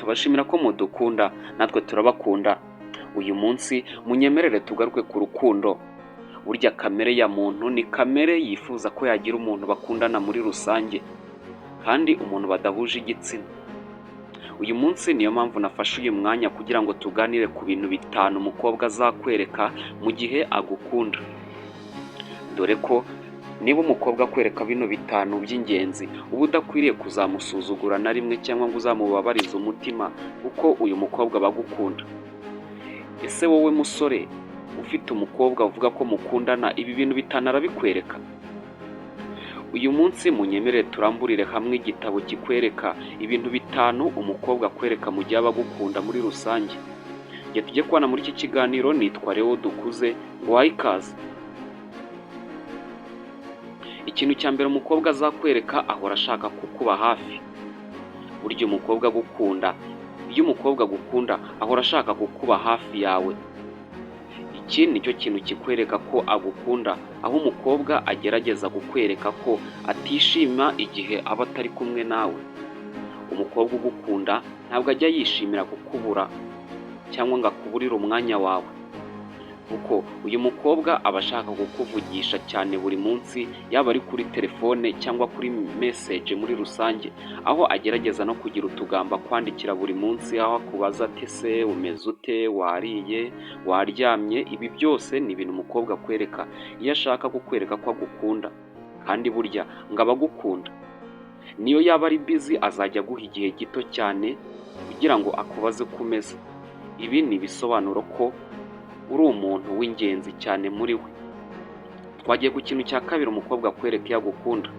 Tubashimira ko mudukunda, natwe turabakunda. Uyu munsi munyemerere tugaruke ku rukundo. Burya kamere ya muntu ni kamere yifuza ko yagira umuntu bakundana muri rusange, kandi umuntu badahuje igitsina. Uyu munsi niyo mpamvu nafashe uyu mwanya kugira ngo tuganire ku bintu bitanu umukobwa azakwereka mu gihe agukunda. Dore ko niba umukobwa akwereka bino bitanu by'ingenzi, uba udakwiriye kuzamusuzugura na rimwe cyangwa ngo uzamubabarize umutima, kuko uyu mukobwa aba agukunda. Ese wowe musore ufite umukobwa uvuga ko mukundana, ibi bintu bitanu arabikwereka? Uyu munsi munyemerere turamburire hamwe igitabo kikwereka ibintu bitanu umukobwa akwereka mu gihe aba agukunda muri rusange. Igihe tujye kubana muri iki kiganiro, nitwa Leo Dukuze, nguhaye ikaze. Ikintu cya mbere umukobwa azakwereka, ahora ashaka kukuba hafi. Burya umukobwa agukunda, iyo umukobwa agukunda ahora ashaka kukuba hafi yawe. Iki nicyo kintu kikwereka ko agukunda, aho umukobwa agerageza kukwereka ko atishima igihe aba atari kumwe nawe. Umukobwa ugukunda ntabwo ajya yishimira kukubura cyangwa ngo akuburire umwanya wawe, kuko uyu mukobwa aba ashaka kukuvugisha cyane buri munsi, yaba ari kuri telefone cyangwa kuri message muri rusange, aho agerageza no kugira utugambo akwandikira buri munsi, aho akubaza ati: "Se umeze ute? Wariye? Waryamye?" Ibi byose ni ibintu umukobwa akwereka iyo ashaka kukwereka ko agukunda. Kandi burya ngo aba agukunda, niyo yaba ari busy azajya aguha igihe gito cyane kugira ngo akubaze uko umeze. Ibi ni ibisobanuro ko uri umuntu w'ingenzi cyane muri we. Twagiye ku kintu cya kabiri umukobwa akwereka iyo agukunda.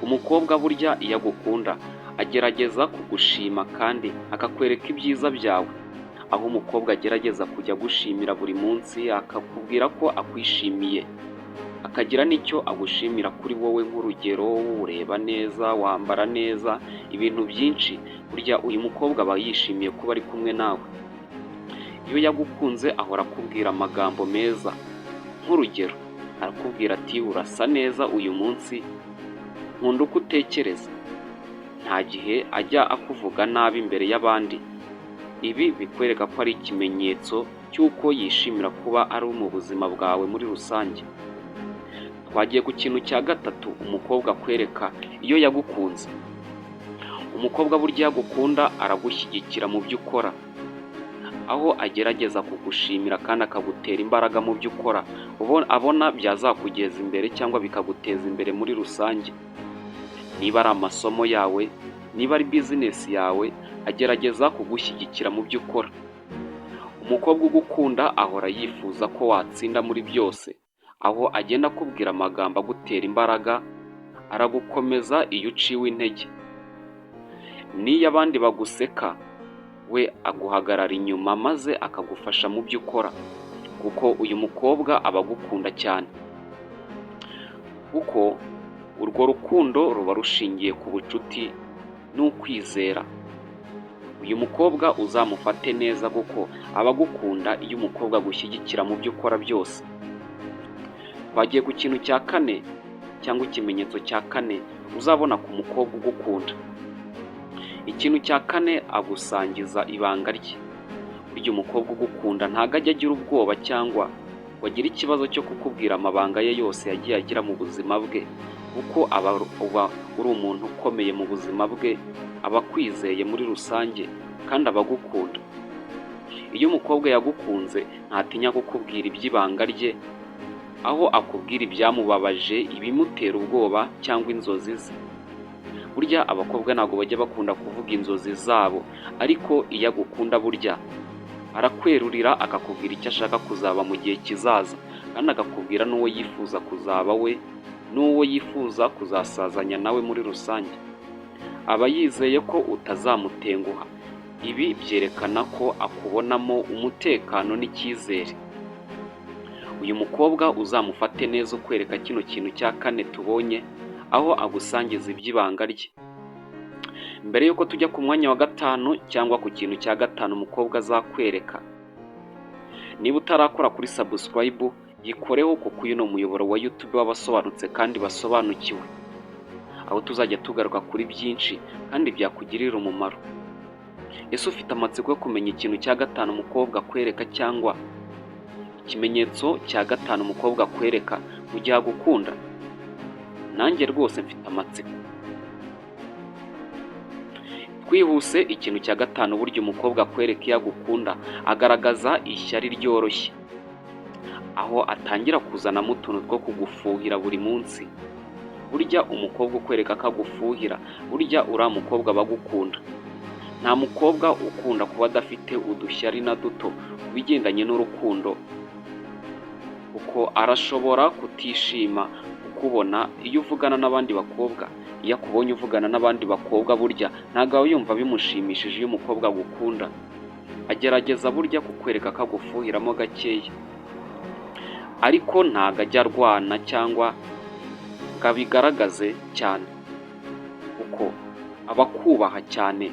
Umukobwa burya iyo agukunda agerageza kugushima kandi akakwereka ibyiza byawe, aho umukobwa agerageza kujya agushimira buri munsi, akakubwira ko akwishimiye, akagira n'icyo agushimira kuri wowe. Nk'urugero, ureba neza, wambara neza, ibintu byinshi. Burya uyu mukobwa aba yishimiye kuba ari kumwe nawe. Iyo yagukunze ahora akubwira amagambo meza. Nk'urugero, arakubwira ati: "Urasa neza uyu munsi, nkunda uko utekereza." Nta gihe ajya akuvuga nabi imbere y'abandi. Ibi bikwereka ko ari ikimenyetso cy'uko yishimira kuba ari mu buzima bwawe muri rusange. Twagiye ku kintu cya gatatu umukobwa akwereka iyo yagukunze. Umukobwa burya iyo agukunda aragushyigikira mu byo ukora, aho agerageza kugushimira kandi akagutera imbaraga mu byo ukora abona byazakugeza imbere cyangwa bikaguteza imbere muri rusange. Niba ari amasomo yawe, niba ari business yawe, agerageza kugushyigikira mu byo ukora. Umukobwa ugukunda ahora yifuza ko watsinda muri byose, aho agenda akubwira amagambo agutera imbaraga, aragukomeza iyo uciwe intege. N'iyo abandi baguseka, we aguhagarara inyuma maze akagufasha mu byo ukora, kuko uyu mukobwa aba agukunda cyane, kuko urwo rukundo ruba rushingiye ku bucuti n'ukwizera. Uyu mukobwa uzamufate neza kuko aba agukunda iyo umukobwa agushyigikira mu byo ukora byose. Twagiye ku kintu cya kane cyangwa ikimenyetso cya kane uzabona ku mukobwa ugukunda. Ikintu cya kane, agusangiza ibanga rye. Burya umukobwa ugukunda ntabwo ajya agira ubwoba cyangwa ngo agire ikibazo cyo kukubwira amabanga ye yose yagiye agira mu buzima bwe, kuko aba uba uri umuntu ukomeye mu buzima bwe, aba akwizeye muri rusange kandi aba agukunda. Iyo umukobwa yagukunze ntatinya kukubwira iby'ibanga rye, aho akubwira ibyamubabaje, ibimutera ubwoba cyangwa inzozi ze. Burya abakobwa ntabwo bajya bakunda kuvuga inzozi zabo, ariko iyo agukunda burya arakwerurira, akakubwira icyo ashaka kuzaba mu gihe kizaza, kandi akakubwira n'uwo yifuza kuzaba we n'uwo yifuza kuzasazanya nawe muri rusange. Aba yizeye ko utazamutenguha. Ibi byerekana ko akubonamo umutekano n'icyizere. Uyu mukobwa uzamufate neza ukwereka kino kintu cya kane tubonye, aho agusangiza iby'ibanga rye. Mbere y'uko tujya ku mwanya wa gatanu cyangwa ku kintu cya gatanu umukobwa azakwereka, niba utarakora kuri subscribe, yikoreho, kuko uyu ni umuyoboro wa YouTube w'abasobanutse kandi basobanukiwe, aho tuzajya tugaruka kuri byinshi kandi byakugirira umumaro. Ese ufite amatsiko yo kumenya ikintu cya gatanu umukobwa akwereka, cyangwa ikimenyetso cya gatanu umukobwa akwereka mu gihe agukunda? Nanjye rwose mfite amatsiko. Twihuse, ikintu cya gatanu burya umukobwa akwereka iyo agukunda, agaragaza ishyari ryoroshye, aho atangira kuzanamo utuntu two kugufuhira buri munsi. Burya umukobwa ukwereka ko agufuhira, burya uriya mukobwa aba agukunda. Nta mukobwa ukunda kuba adafite udushyari na duto ku bigendanye n'urukundo, kuko arashobora kutishima kukubona iyo uvugana n'abandi bakobwa. Iyo akubonye uvugana n'abandi bakobwa, burya ntabwo aba yumva bimushimishije. Iyo umukobwa agukunda, agerageza burya kukwereka ko agufuhiramo gakeya, ariko ntabwo ajya arwana cyangwa ngo abigaragaze cyane, kuko aba akubaha cyane.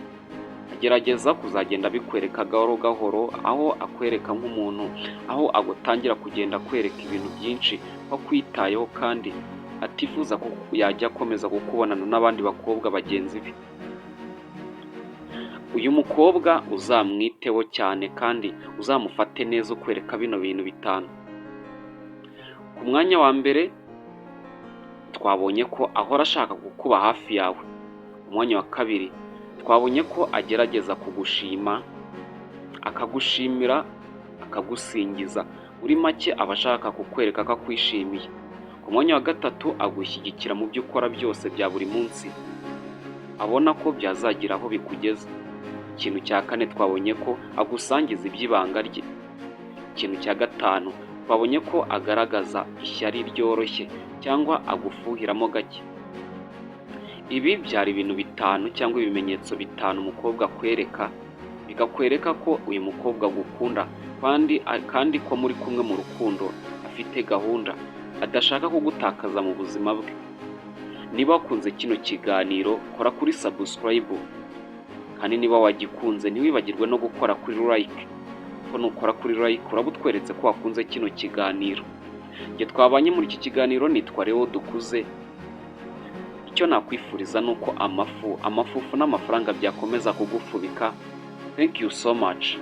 Agerageza kuzagenda abikwereka gahoro gahoro, aho akwereka nk'umuntu, aho agutangira kugenda akwereka ibintu byinshi ko akwitayeho kandi atifuza ko yajya akomeza kukubonana n'abandi bakobwa bagenzi be. Uyu mukobwa uzamwiteho cyane kandi uzamufate neza ukwereka bino bintu bitanu. Ku mwanya wa mbere twabonye ko ahora ashaka kukuba hafi yawe. Ku mwanya wa kabiri twabonye ko agerageza kugushima, akagushimira, akagusingiza. Muri make aba ashaka kukwereka ko akwishimiye. Ku mwanya wa gatatu, agushyigikira mu byo ukora byose bya buri munsi, abona ko byazagira aho bikugeza. Ikintu cya kane, twabonye ko agusangiza iby'ibanga rye. Ikintu cya gatanu, twabonye ko agaragaza ishyari ryoroshye cyangwa agufuhiramo gake. Ibi byari ibintu bitanu cyangwa ibimenyetso bitanu umukobwa akwereka, bikakwereka ko uyu mukobwa agukunda kandi ko muri kumwe mu rukundo, afite gahunda, adashaka kugutakaza mu buzima bwe. Niba wakunze kino kiganiro, kora kuri subscribe, kandi niba wagikunze ntiwibagirwe no gukora kuri like, kuko nukora kuri like uraba utweretse ko wakunze kino kiganiro. Njye twabanye muri iki kiganiro nitwa Leo Dukuze. Icyo nakwifuriza ni uko amafufu n'amafaranga byakomeza kugufubika. Thank you so much.